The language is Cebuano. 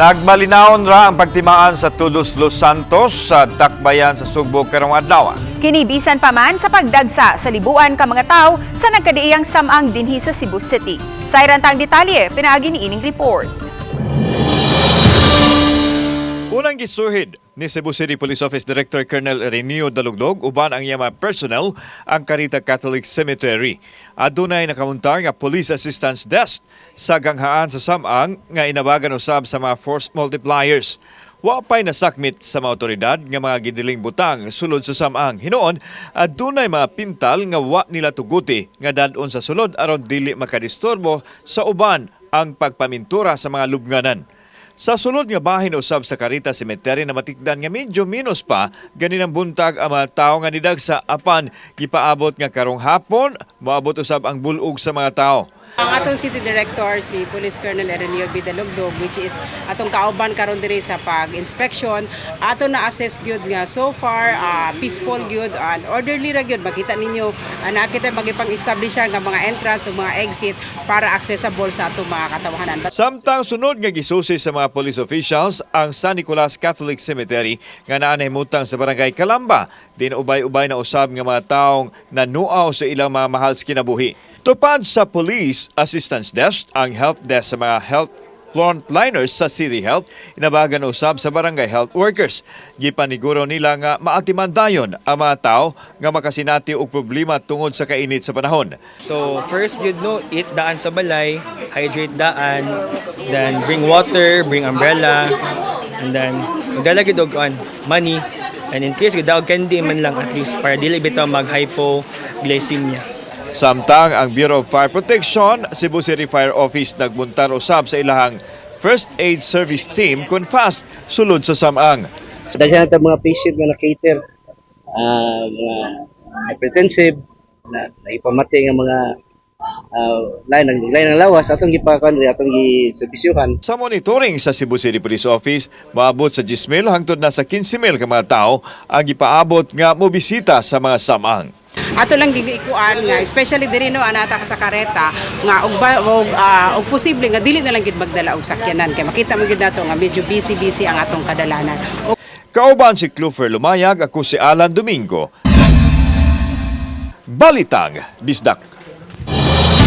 Nagmalinawon ra ang pagtimaan sa Todos Los Santos sa Dakbayan sa Sugbo karong adlaw. Kini bisan pa man sa pagdagsa sa libuan ka mga tawo sa nagkadiiyang samang dinhi sa Cebu City. Sayran tang detalye pinaagi ni ining report. Unang gisuhid ni Cebu City Police Office Director Colonel Ireneo Dalugdog uban ang iyang mga personnel ang Carita Catholic Cemetery. Adunay nakamuntar nga Police Assistance Desk sa ganghaan sa Samang nga inabagan usab sa mga force multipliers. Wa pa'y nasakmit sa mga otoridad nga mga gidiling butang sulod sa Samang. Hinuon, adunay mga pintal nga wa nila tuguti nga dad-on sa sulod aron dili makadisturbo sa uban ang pagpamintura sa mga lubnganan. Sa sulod nga bahin usab sa Carita Cemetery na matikdan nga medyo minus pa ganinang buntag ang mga tawo nga nidagsa, apan gipaabot nga karong hapon moabot usab ang bulog sa mga tao. Ang atong City Director, si Police Colonel Ireneo B. Dalugdog, which is atong kauban karon diri sa pag-inspection, ato na-assess gyud nga so far peaceful gyud and orderly ra gyud. Makita ninyo, nakita magipang-establish nga mga entrance o mga exit para accessible sa atong mga katawahanan. But Samtang sunod nga gisusi sa mga police officials ang San Nicolas Catholic Cemetery nga naa nahimutang sa Barangay Calamba, din ubay-ubay na usab nga mga taong nanuaw sa ilang mga mahal sa kinabuhi. Tupad sa Police Assistance Desk, ang health desk sa mga health frontliners sa City Health, inabagan usab sa barangay health workers. Gipaniguro nila nga maatiman dayon ang mga tao nga makasinati og problema tungod sa kainit sa panahon. So first you'd know, eat daan sa balay, hydrate daan, then bring water, bring umbrella, and then magdala gid og on money, and in case gid og candy man lang at least para dili bitaw mag hypoglycemia. Samtang ang Bureau of Fire Protection, Cebu City Fire Office nagbuntar usab sa ilahang First Aid Service Team kun fast sulod sa Samang. Daghan na mga patient nga na-cater, mga hypertensive, na naipamati nga mga lain ng lawas, atong gipakan, atong giserbisyuhan. Sa monitoring sa Cebu City Police Office, moabot sa 10,000 hangtod na sa 15,000 ka mga tao ang gipaabot nga mobisita sa mga samang. Ato lang gikuan nga especially diri no anata ka sa Careta nga og ba, og posible nga dili na lang gid magdala og sakyanan kay makita mo gid nato nga medyo busy busy ang atong kadalanan. Kauban si Clufer Lumayag, ako si Alan Domingo. Balitang Bisdak.